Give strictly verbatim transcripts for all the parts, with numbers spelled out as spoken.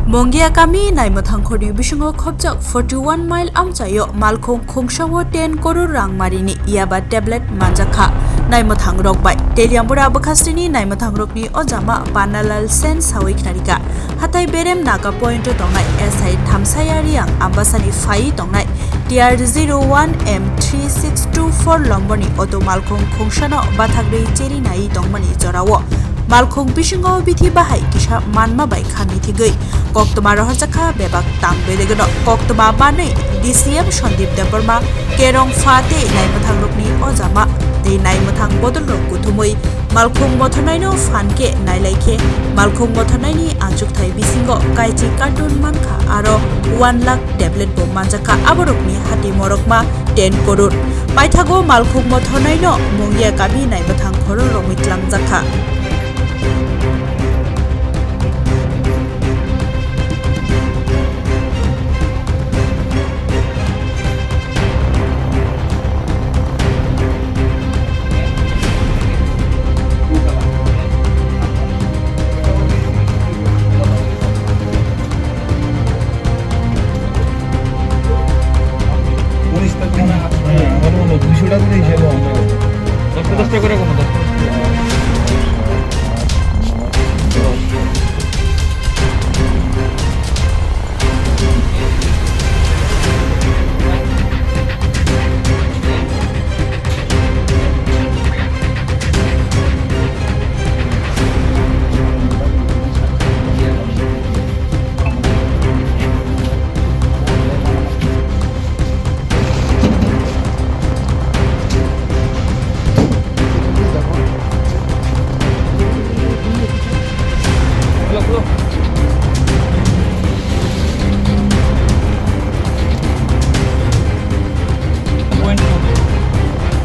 Mongia kami Naimwthang khorni bisingo khopjak forty one mile amchaio malkhung khungsao ten koror rangmarini yaba tablet manjakha Naimwthang rok bai. Teliambura bwkhasteni Naimwthang rokni ojama Panalal Sen sawi khnarikha. Hatai Berem Naga Point o tongnai S I Thamsaya Riang Ambasani phai tongnai T R zero one M three six two four lomboni auto malkhung khungsano bathakrwi cheri nai tongmani jorao malkhung bisingo bithi bahai kisa manma bai kha mithigwi koktwma rohorjakha bebak tang bedegeno. Koktwma manwi D C M Sandeep Debbarma, Kerong Pha tei naimwthangrokni ojama tei naimwthang bodolrok kuthumwi malkhung mothornaino phan khe nailai khe malkhung mothornaini achukthai bisingo kaichi carton mankha aro one lakh tablet bo manjakha aborokni hati morokma ten koror. Paithago malkhung mothornaino Mongia kami naimwthang khororokni twlangjakha. উনিশ টাকা মানে আটশো টাকা, মানে দুইশো টাকা করে হিসাবে আমরা। একশো দশ টাকা করে কম, দশ টাকা।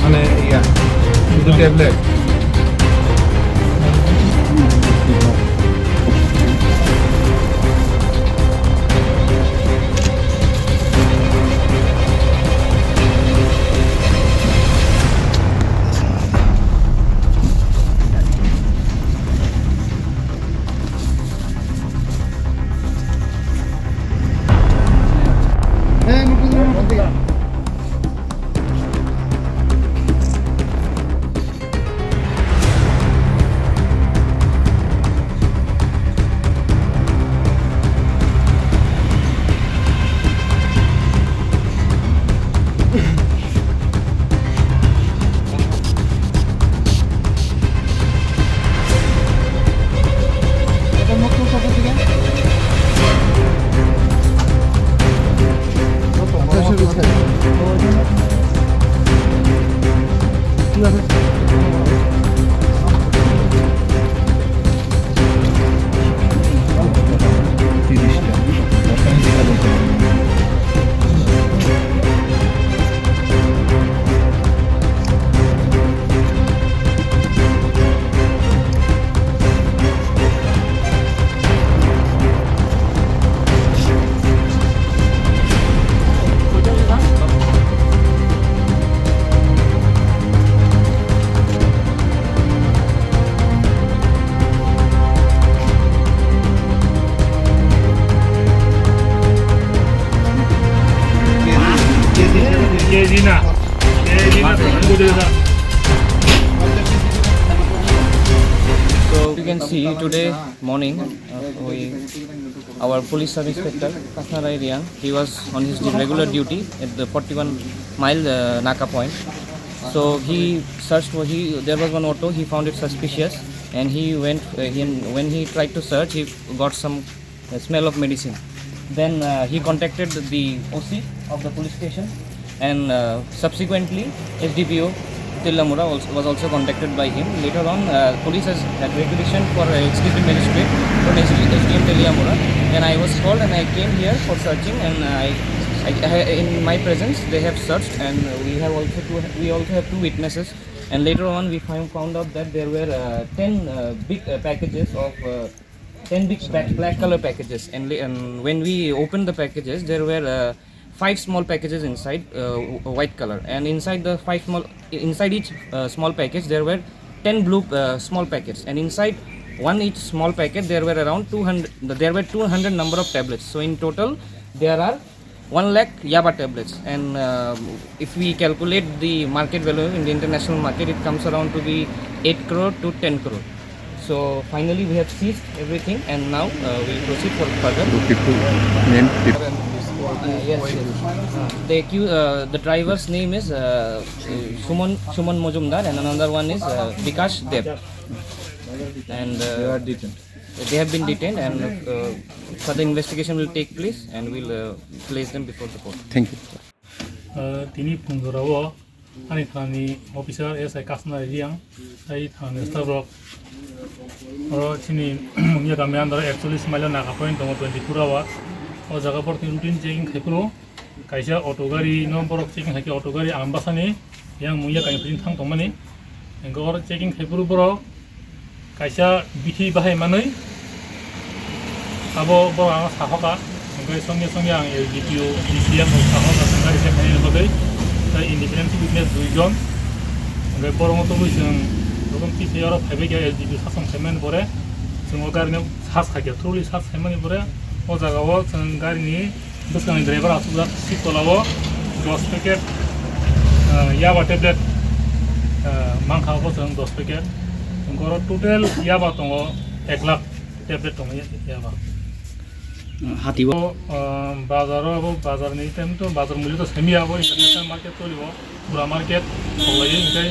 মানে ইয়া, শুধু tablet. So you can see today morning, uh, we, our police sub inspector Kasna Rai Riang, he was on his regular duty at the forty-one mile, uh, Naka point. So he searched for, he, there was one auto, he found it suspicious, and he went, uh, he, when he tried to search, he got some, uh, smell of medicine. Then, uh, he contacted the O C of the police station, and, uh, subsequently S D P O Teliamura also, was also contacted by him. Later on, uh, police has had requisitioned for, uh, executive magistrate from S D, S D M Teliamura, and I was called and I came here for searching, and I, I, I, in my presence they have searched, and we have also two, we also have two witnesses. And later on, we found, found out that there were, uh, ten, uh, big, uh, packages of, uh, ten big black, black color packages, and, la- and when we opened the packages, there were, uh, five small packages inside, uh, w- white color, and inside the five small, inside each, uh, small package, there were ten blue, uh, small packets, and inside One each small packet, there were around two hundred, there were two hundred number of tablets. So in total, there are one lakh yaba tablets. And uh, if we calculate the market value in the international market, it comes around to be eight crore to ten crore. So finally, we have seized everything, and now uh, we proceed for further. The people named people. Uh, yes, yes. Uh, the accu- uh, the driver's name is uh, Suman Suman Majumdar, and another one is uh, Bikash Deb. And uh, they are detained. They have been detained, and uh, further investigation will take place, and we'll uh, place them before the court. Thank you. Uh, tini phungjora o ani thani officer S I Kasna Riang, ai thani staff rok oro chini mungya kami andar ekchollis mile naga point tongo twenty-four hour. O jaga borok tini routine checking khai phuru kaisa auto gari no borok checking khai khe auto gari Ambasani yang mungya kami phuru thang tongmani. Hingke oro checking khai phuru borok kaisa bithi bahai manwi abo borok ang sahoka, hingke songya songya ang L D P O, D C M rok sahoka, gari se khainani bagwi, tei independent witness dui jon, hingke borokno tubui chwng rokom T C oro phaibai khe L D P O sasong khaimani pore chwng o garini search khaikha, thoroughly search khaimani pore o jaga o chwng garini bwskangni driver achukjak seat tola o dos packet, ah, yaba tablet, ah, mankha obo chwng dos packet. Chwng oro total yaba tongo ek lakh tablet tongo ya-, yaba. Hati o. O, ah, bazar o, abo bazar ni time to bazar mulya to semi abo international market choli o. Pura market kholai hingke,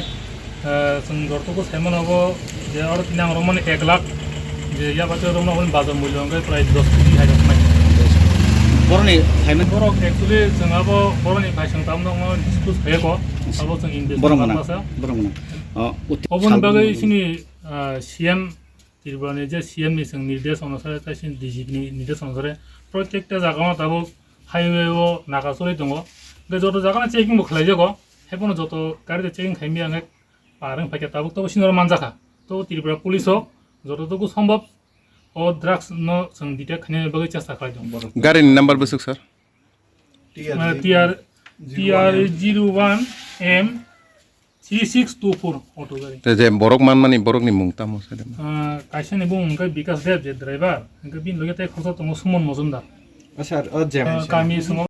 eh, chwng jorto ko saimano bo je oro tini ang romani ek lakh, je yaba te romani bazar mulya hingke prai dos kg hai rok nai. Boroni payment borok actually chwng abo boroni phaisang tamno discuss khaye ko, abo chwng invest borok mana, masa. Borok mana. Oh, uti oboni sal bagwi sini, eh, C M Tripura ni je C M ni chwng nirdesh onusare, tei chini D G P ni nirdesh onusare, protekta jaga o tabuk highway o naga choli tongo. Hingke joto jaga no checking bo khlai jago, haiphano joto gari de checking khai maya hingke par wng phaikha tabuk tobo sini oro manjakha. To Tripura police o joto toku sombhob o drugs no chwng detect khainani bagwi chesta khlai tongo. Gari ni number bwswk sir? T R, T R zero one M three six two four auto gari. Te je borok manmani borokni mung tamo se de? Ah, kaisa ni bumung hingke Bikash Deb je driver, hingke bini loge tei khoroksa tongo Suman Mojumdar. O sir, o je. Ah, kami songo.